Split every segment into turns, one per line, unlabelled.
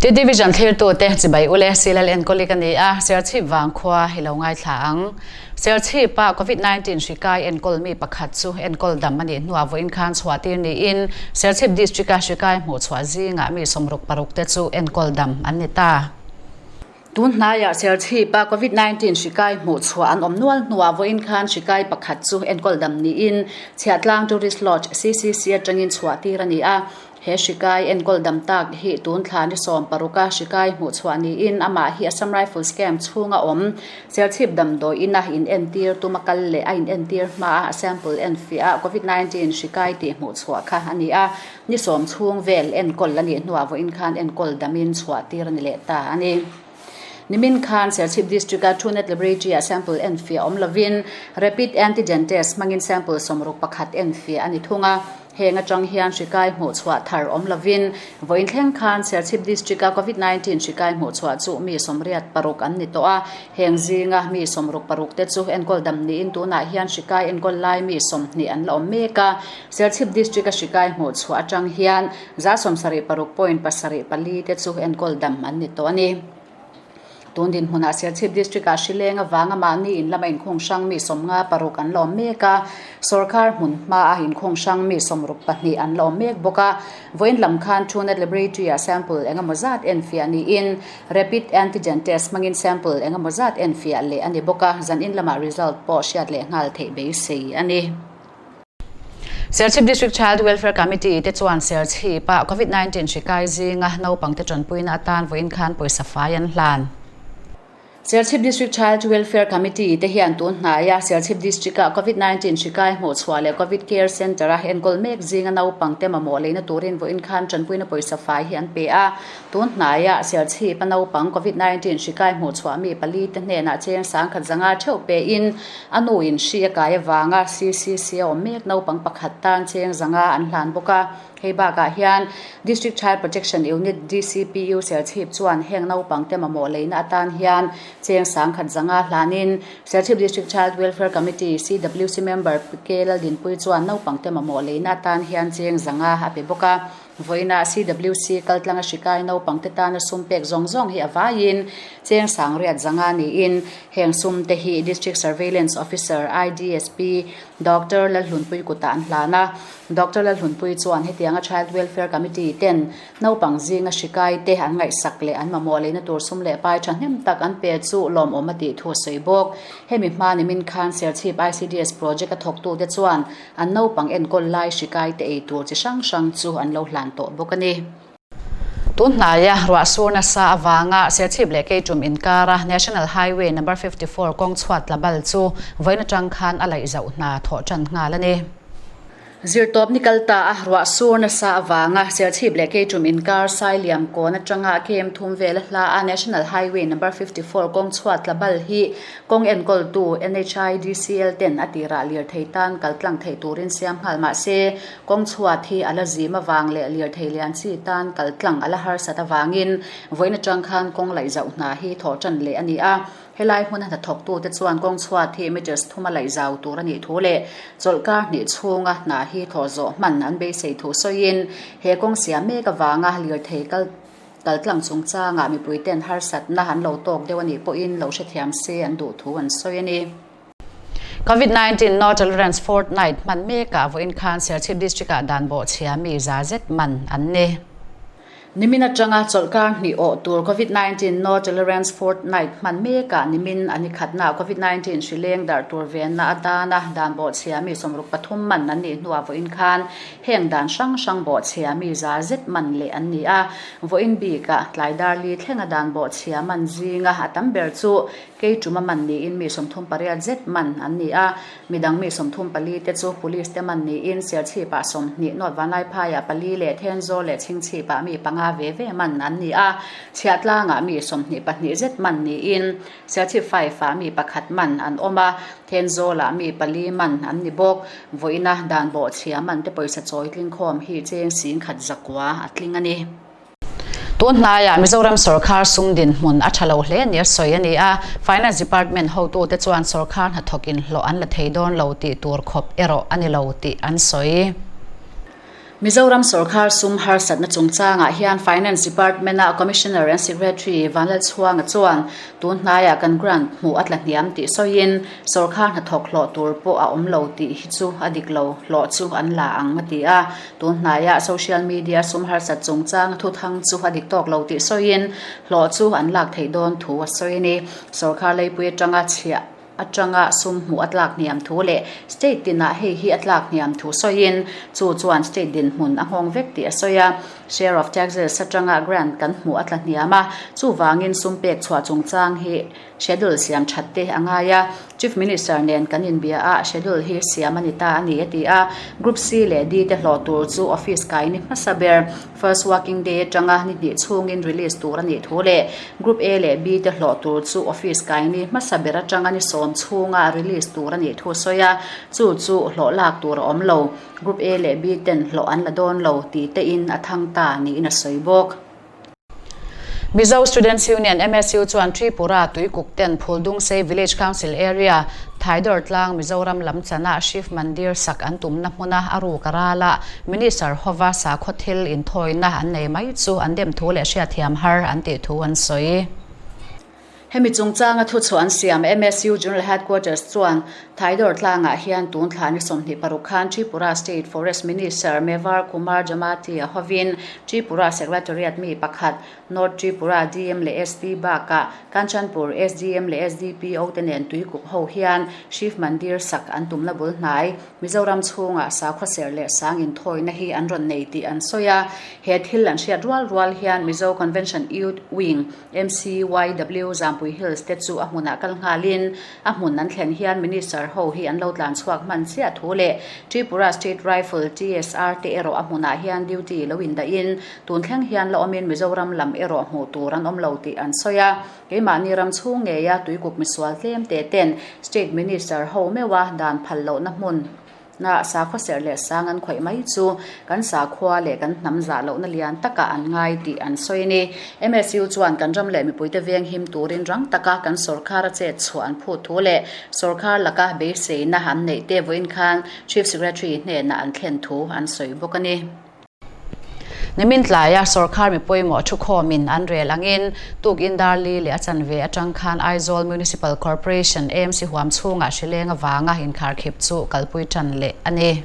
Ti Division thlirtute chibai ule Silal enkawli ka ni a, Serchhip vangkhua hi lo ngaithla ang. Serchhip-a Covid 19 hri kai enkawl mi pakhat chu enkawl dam a nih hnuah vawiin khan chhuahtir niin Serchhip District-a hri kai hmuhchhuah zingah mi 66 te chu enkawl dam an ni ta. Tun hnaiah Serchhip-a Covid 19 hri kai hmuhchhuah an awm nual hnuah vawiin khan hri kai pakhat chu enkawl dam niin Chhiahtlang Tourist Lodge, CCC, atangin chhuahtir a ni a. He hri kai enkawl dam tak hi tun thla ni 16 a hri kai hmuhchhuah niin amah hi Assam Rifles camp chhunga awm Serchhip damdawi ina inentir tuma kal leh a inentir hmaa a sample enfiah a Covid 19 hri kai tih hmuhchhuah kha a ni a. Ni sawm chhung vel enkawl a nih hnuah vawiin khan enkawl damin chhuahtir a ni leh ta a ni. Nimin khan Serchhip District-a Truenat Laboratory-ah sample enfiah awm lovin Rapid Antigen Test hmangin sample 61 enfiah a ni thung a. Heng atang hian hri kai hmuhchhuah thar awm lovin vawiin thleng khan Serchhip District-a Covid 19 hri kai hmuhchhuah chu mi 86 an ni tawh a. Heng zinga mi 66 te chu enkawl dam niin tunah hian hri kai enkawl lai mi 20 an la awm mek a. Serchhip District-a hri kai hmuhchhuah atang hian 76.74 te chu enkawl dam an ni tawh a ni. Tun dinhmunah Serchhip District-ah hri leng avanga mahni in lama inkhung hrang mi 56 an la awm mek a, sawrkar hmun hmaa inkhung hrang mi 62 an la awm mek bawk a. Vawiin lam khan Truenat Laboratory-ah sample eng emaw zat enfiah niin Rapid Antigen Test hmangin sample eng emaw zat enfiah leh a ni bawk a, zanin lamah result pawh hriat leh nghal theih beisei a ni. Serchhip District Child Welfare Committee te chuan Serchhip-a Covid 19 hri kai zinga naupangte tanpuina atan vawiin khan pawisa fai an hlan. Serchhip District Child Welfare Committee te hian tun hnaia Serchhip District-a Covid 19 hri kai hmuhchhuah leh Covid Care Centre-a enkawl mek zinga naupangte mamawh leina turin vawiin khan tanpuina pawisa fai hi an pe a. Tun hnaia Serchhip-a naupang Covid 19 hri kai hmuhchhuah mi pali te hnenah cheng 1050 theuh pein A nuin hri a kai avanga CCC a awm mek naupang pakhat tan cheng zanga an hlan bawk a. Hei bakah hian District Child Protection Unit, DCPU, Serchhip chuan heng naupang te mamawh leina atan hian cheng 1000 hlanin Serchhip District Child Welfare Committee, CWC, member K Laldinpui chuan naupang te mamawh leina atan hian cheng zanga a pe bawk a. Vawiinah CWC kaltlanga hri kai naupang te tana sum pek zawng zawng hi a vaiin cheng 800 niin heng sum te hi District Surveillance Officer, IDSP, Doctor Lalhlunpui kutah an hlan a. Doctor Lalhlunpui chuan hetianga Child Welfare Committee ten naupang zinga hri kai te an ngaihsak leh an mamawh leina tur sum leh pai thahnem tak an pe chu lawmawm a tih thu a sawi bawk. Hemi hma nimin khan Serchhip ICDS project a thawktute chuan An naupang enkawl lai hri kai te ei tur chi hrang hrang chu an lo hlan tawh bawk a ni. Tun hnaia ruah sur nasa avanga Serchhip leh Keitum inkara National Highway Number 54 kawng chhuat tla bal chu vawiin atang khan a laih zauh hna thawh tan nghal a ni. Zirtawp ni kal ta a ruah sur nasa avanga Serchhip leh Keitum inkar Sailiam kawn atanga KM thum vela hla a National Highway Number 54 kawng chhuat tla bal hi Kawng enkawltu NHIDCL ten a tirah lirthei tan kal tlang theih turin siam nghal mah se, kawng chhuat hi a la zim avang leh lirthei lian chi tan kal tlang a la harsat avangin vawiin atang khan kawng laih zauh hna hi thawh tan leh a ni a. Helai hmuna hnathawktute chuan kawng chhuat hi metres thuma laih zau tur a nih thu leh chawlhkar hnih chhunga hna hi thawh zawh hman an beisei thu sawiin he kawng siam mek avanga lirthei kal Kaltlang chungchangah mipuiten harsatna an lo tawk deuh a nih pawhin lo hrethiam se an duh thu an sawi a ni. Covid 19 No Tolerance Fortnight hman mekah vawiin khan Serchhip District-ah dan bawhchhia mi za zet man an ni. Nimin atanga chawlhkar hnih awh tur Covid 19 No Tolerance Fortnight hman mekah nimin a ni khatnaah Covid 19 hri leng darh tur venna atana dan bawhchhia mi 63 man an nih hnuah vawiin khan Heng dan hrang hrang bawhchhia mi za zet man leh an ni a, vawiin bikah tlai dar li thlenga dan bawhchhia man zinga a tam ber chu Keituma man niin mi 38 zet man an ni a, midang mi 34 te chu Police te man niin Serchhipah 20, North Vanlaiphaiah pali leh Thenzawl leh Chhingchhipah mi panga ve ve man an ni a, Chhiahtlangah mi 22 zet man niin Serchhip Five-ah mi pakhat man an awm a, Thenzawlah mi pali man an ni bawk. Vawiina dan bawhchhia man te pawisa chawi tlingkhawm hi cheng 10,100 a tling a ni. Tun hnaiah Mizoram sawrkar sum dinhmun a tha lo hle nia sawi a ni a, Finance Department hotute chuan sawrkar hnathawk inhlawh an la thei dawn lo tih tur khawp erawh a ni lo tih an sawi. Mizoram sawrkar sum harsatna chungchangah hian Finance Department-a Commissioner and Secretary Vanlalchhuanga chuan tun hnaiah kan grant hmuh a tla hniam tih sawiin sawrkar hnathawk hlawh tur pawh a awm lo tih hi chu a dik lo, hlawh chu an la ang a ti a. Tun hnaiah social media sum harsat chungchanga thuthang chu a dik tawk lo tih sawiin hlawh chu an lak theih dawn thu a sawi a ni. Sawrkar leipui atanga chhiah atanga sum hmuh a tlak hniam thu leh state tinah hei hi a tlak hniam thu sawiin chu chuan state dinhmun a nghawng vek tih a sawi a. Share of taxes atanga grant kan hmuh a tla hniam a, chuvangin sum pek chhuah chungchang hi schedule siam that te a ngai a. Chief Minister nen kan inbia a, schedule hi siam a ni ta a ni a ti a. Group C leh D te hlawh tur chu office kai ni hmasa ber. First working day atanga ni hnih chhungin release tur a nih thu leh Group A leh B te hlawh tur chu office kai ni hmasa ber atanga ni sawm chhunga release tur a nih thu a sawi a, chu chu hlawh lak tur a awm lo. Group A leh B ten hlawh an la dawn lo tih te in a thang ta niin a sawi bawk. Mizo Students Union, MSU, chuan Tripura Tuikuk ten Phuldungsei Village Council Area, Thaidawr tlang Mizoram lam chana Shiv Mandir sak an tumna hmuna a ruk a ral a, Minister hova sakhaw thil inthawina an nei mai chu an dem thu leh hriatthiam har an tih thu an sawi. Hemi chungchanga thuchhuah an siam MSU General Headquarters chuan Thaidawr tlangah hian tun thla ni 26 khan Tripura State Forest Minister Mevar Kumar Jamatia hovin Tripura Secretariat mi pakhat North Tripura DM leh SP bakah Kanchanpur SDM leh SDPO te nen tuikuk ho hian Shiv Mandir sak an tumna bul hnai Mizoram chhungah sakhaw serh leh sang inthawina hi an rawn nei tih an sawi a. He thil an hriat rual rual hian Mizo Convention Youth Wing, MCYW, Zampui Hills te chu a hmunah kal nghalin a hmun an thlen hian Minister ho hi an lo tlan chhuak hman chiah thu leh Tripura State Rifle, TSR, te erawh a hmunah hian duty lo indahin tun thleng hian la awmin Mizoram lam erawh hmuh tur an awm lo tih an sawi a. Keimahni ram chhung ngeia tuikuk misual tlem te ten State Minister ho meuha dan phal lohna hmun na sakhua serh leh sang an khawih mai chu kan sakhua leh kan hnam zah lohna lian takah an ngai tih an sawi a ni. MSU chuan kan ram leh mipuite veng him turin rang taka kan sawrkhara chet chhuah an phut thu leh sawrkhar laka beiseina an neih te vawiin khan Chief Secretary hnenah an thlen thu an sawi bawk a ni. Nimin tlaia sawrkhar mi pawimawh thukhawmin an rel angin tukin Darli leh a chanve atang khan Aizawl Municipal Corporation, AMC, huam chhungah hrileng avanga inkharkhip chu kalpui tan leh a ni.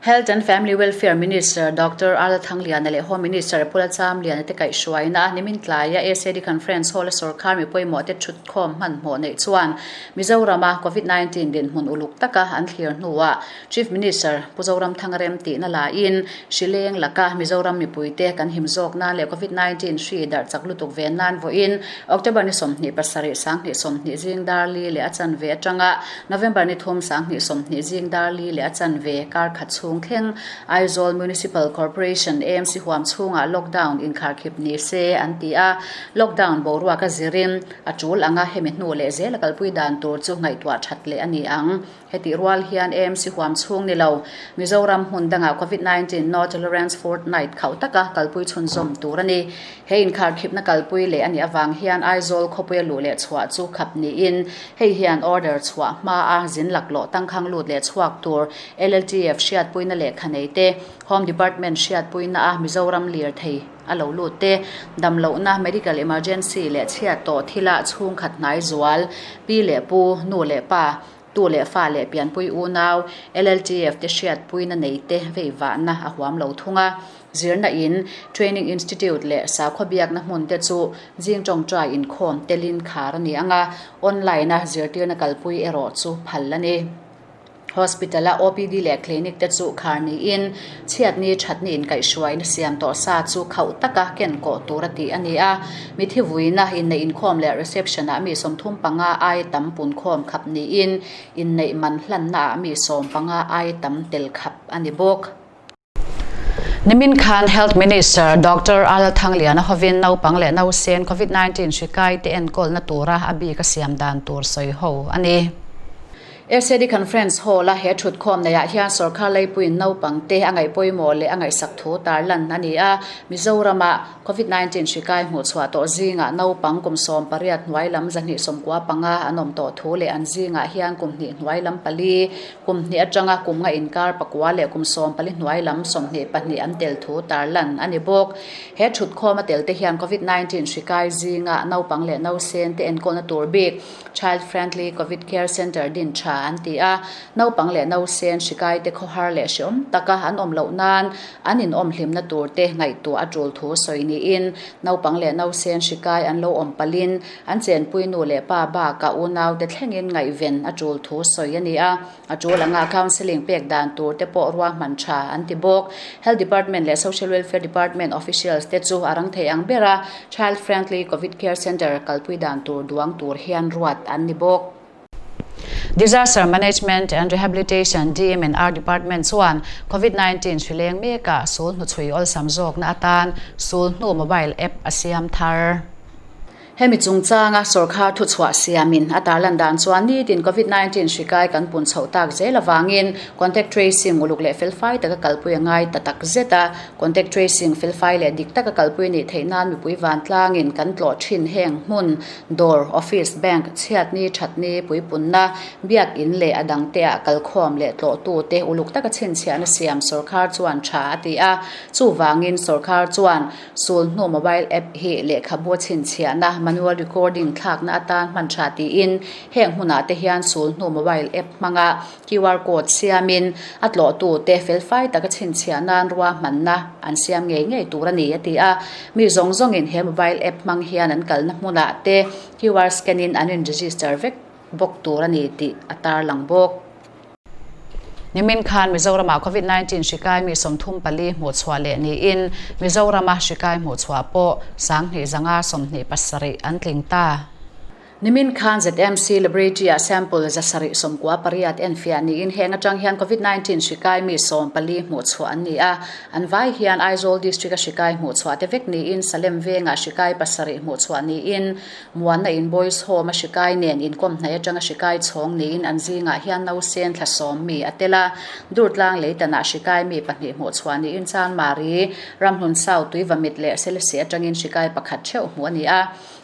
Health and Family Welfare Minister Doctor Arla Thangliana leh Home Minister Pula Chamliana te kaihhruaina nimin tlaia SAD Conference Hall-a sawrkhar mi pawimawh te thutkhawm hmanhmawh neih chuan Mizorama Covid 19 dinhmun uluk taka an thlir hnuah Chief Minister Pu Zoramthanga rem tihna laiin hrileng laka Mizoram mipuite kan him zawk nan leh Covid 19 hri darh chak lutuk ve nan vawiin October ni 27 2020 zing dar li leh a chanve atanga November ni thum 2020 zing dar li leh a chanve kar khat chhung thleng Aizawl Municipal Corporation, AMC, huam chhungah lockdown inkharkhip ni se an ti a, lockdown boruak a zirin a tul anga hemi hnu leh zel a kalpui dan tur chu ngaihtuah that leh a ni ang. Hetih rual hian AMC huam chhung ni lo, Mizoram hmun dangah Covid 19 No Tolerance Fortnight khauh taka kalpui chhunzawm tur a ni. He inkharkhipna kalpui leh a nih avang hian Aizawl khawpuia luh leh chhuah chu khap niin hei hian order chhuah hmaa zin laklawh tangkhang lut leh chhuak tur LLTF hriatpuina lehkha nei te, Home Department hriatpuina a Mizoram lirthei a lo lut te, damlohna, medical emergency leh chhiat tawh thila chhungkhat hnai zual, pi leh pu, nu leh pa, Tu leh fa leh pianpui unau, LLTF te hriatpuina nei te veivahna a huam lo thung a. Zirna in, Training Institute leh sakhaw biakna hmun te chu zing tawngtai inkhawm telin khar a ni ang a, online a zirtirna kalpui erawh chu phal a ni. Hospital a OPD leh Clinic te chu khar niin Chhiatni thatni inkaihhruaina siam tawh sa chu khauh taka ken kawh tur a tih a ni a. Mithi vuina inneih inkhawm leh reception ah mi 35 ai tam punkhawm khap niin inneih man hlanna ah mi 15 ai tam tel khap a ni bawk. Nimin khan Health Minister Doctor Al Thangliana hovin naupang leh nausen Covid 19 hri kai te enkawlna tura a bik a siam dan tur sawi ho a ni. SAD Conference Hall-a he thutkhawm neihah hian sorkar leipuiin naupangte a ngaih pawimawh leh a ngaihsak thu tarlan a ni a. Mizorama Covid 19 hri kai hmuhchhuah tawh zingah naupang kum 18 hnuai lam 275 an awm tawh thu leh an zingah hian kum hnih hnuai lam pali, kum hnih atanga kum nga inkar pakua leh kum 14 hnuai lam 22 an tel thu tarlan a ni bawk. He thutkhawm a tel te hian Covid 19 hri kai zinga naupang leh nausen te enkawlna tur bik Child Friendly Covid Care Centre din tha an ti a, naupang leh nausen hri te khawhar leh hreawm taka an awm loh nan an inawm hlimna tur te ngaihtuah a tul thu sawi niin naupang leh nausen hri kai an lo awm palin an chenpui nu leh pa bakah unau te thlengin ngaihven a tul thu sawi a ni a. A tul anga counselling pek dan tur te pawh ruahman tha an ti bawk. Health Department leh Social Welfare Department officials te chu a rang thei ang bera Child Friendly Covid Care Centre kalpui dan tur duang tur hian ruat an ni bawk. Disaster Management and Rehabilitation, DMNR, Department chuan Covid 19 hri leng mekah sul hnuchhui awlsam zawkna atan sul hnu mobile app a siam thar. Hemi chungchanga sorkar thuchhuah siamin a tarlan dan chuan nitin Covid 19 hri kai kan pun chhoh tak zel avangin contact tracing uluk leh felfai taka kalpui a ngai ta tak zet a. Contact tracing felfai leh dik taka kalpui nih theih nan mipui vantlangin kan tlawh thin heng hmun, dawr, office, bank, chhiatni, thatni, puipunna, biakin leh a dangte ah kalkhawm leh tlawhtute uluk taka chhinchhiahna siam sorkar chuan tha a ti a. Chuvangin sorkar chuan Sul hnu mobile app hi lehkhabu chhinchhiahna, manual recording, thlakna atan hman tha tiin heng hmunah te hian sul hnu mobile app hmanga QR code siamin a tlawhtute felfai taka chhinchhiah nan ruahmanna an siam ngei ngei tur a ni a ti a. Mi zawng zawngin he mobile app hmang hian an kalna hmunah te QR scan in an in register vek bawk tur a ni tih a tarlang bawk. Nimin khan Mizoramah Covid 19 hri kai mi 34 hmuhchhuah leh niin Mizorama hri kai hmuhchhuah pawh 1527 an tling ta. Nimin khan ZMC Laboratory-ah sample 798 enfiah niin heng atang hian Covid 19 hri kai mi 14 hmuhchhuah an ni a. An vai hian Aizawl District-a hri kai hmuhchhuah te vek niin Salem vengah hri kai pasarih hmuhchhuah niin Muanna in Boys Home a hri kai nen inkawm hnaih atanga hri kai chhawng niin an zingah hian nausen thla sawm mi a tel a. Durtlang leitanah hri kai mi pahnih hmuh chhuah niin Chanmari, Ramhlun South Tuivamit leh Selesih atangin hri kai pakhat theuh hmuh a ni a.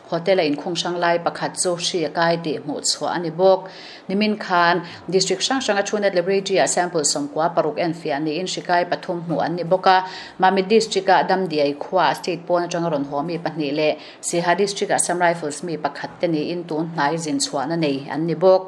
Hotel a inkhung hrang lai pakhat chu hri a kai tih hmuh chhuah a ni bawk. Nimin khan District hrang hranga Truenat Laboratory-ah sample 96 enfiah niin hri kai pathum hmuh an ni bawk a. Mamit District-ah Damdiai khuaah state pawn atanga rawn haw mi pahnih leh Siaha District Assam Rifles mi pakhat te niin tun hnai zin chhuahna nei an ni bawk.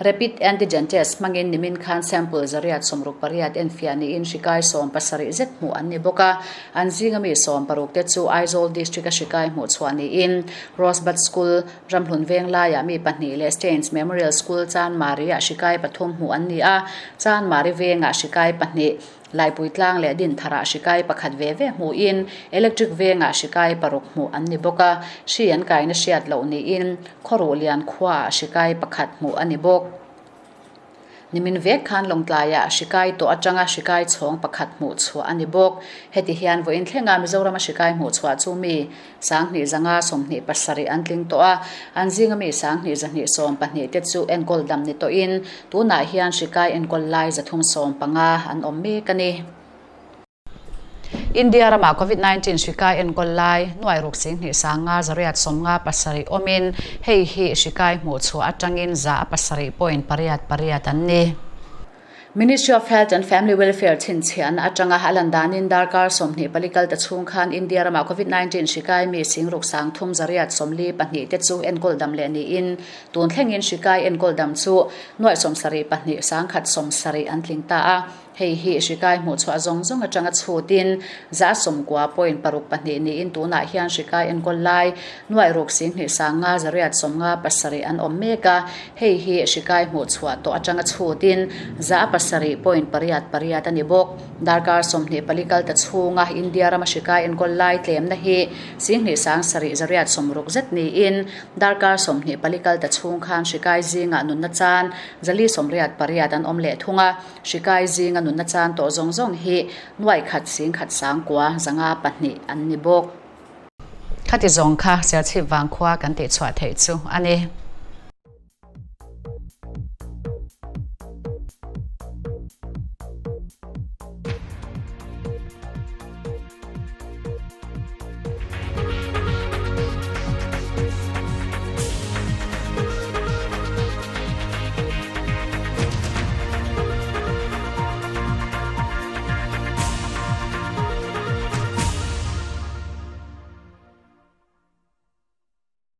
Rapid Antigen Test hmangin nimin khan sample 168 enfiah niin hri kai 70 zet hmuh an ni bawk a. An zinga mi 60 te chu Aizawl District a hri kai hmuh chhuah niin Rosebud School, Ramhlun Venglaiah mi pahnih leh Staines Memorial School, Chanmari-ah hri kai pathum hmuh an ni a, Chanmari vengah hri kai pahnih, Laipui tlang leh Dintharah hri kai pakhat ve ve hmuhin Electric vengah hri kai paruk hmuh an ni bawk a, hri an kaina hriat loh niin Khawruh lian khuaah hri kai pakhat hmuh a ni bawk. Nimin vek khan Lawngtlaiah hri kai tawh atanga hri kai chhawng pakhat hmuh chhuah a ni bawk. Heti hian vawiin thlenga Mizorama hri kai hmuh chhuah chu mi 1227 an tling tawh a, an zinga mi 2212 te chu enkawl dam ni tawhin tunah hian hri kai enkawl lai 315 an awm mek a ni. India ramah Covid 19 hri kai enkawl lai nuai ruk sing hnih sanga zariat sawmnga pasarih awmin hei hi hri kai hmuh chhuah atangin 7.88 an ni. Ministry of Health and Family Welfare chhinchhiahna atanga a lan danin darkar 24 kal ta chhung khan India ramah Covid 19 hri kai mi singruk sang thum zariat sawmli pahnih te chu enkawl dam leh niin tun thlengin hri kai enkawl dam chu nuai 72 sangkhat 70 an tling ta a. Hei hi hri kai hmuh chhuah zawng zawng atanga chhutin 90.62 niin tunah hian hri kai enkawl lai nuai ruk sing hnih sanga zariat sawmnga pasarih an awm mek a. Hei hi hri kai hmuh chhuah tawh atanga chhutin 7.88 a ni bawk. Darkar 24 kal ta chhunga India rama hri kai enkawl lai tlemna hi sing hnih sang sarih zariat sawmruk zet niin darkar 24 kal ta chhung khan hri kai zingah nunna chan 488 an awm leh thung a. Hri kai zinga nunna chan tawh zawng zawng hi nuai khat sing khat sang kua zanga pahnih an ni bawk. Khati zawng kha Serchhip vangkhua kan tihchhuah theih chu a ni.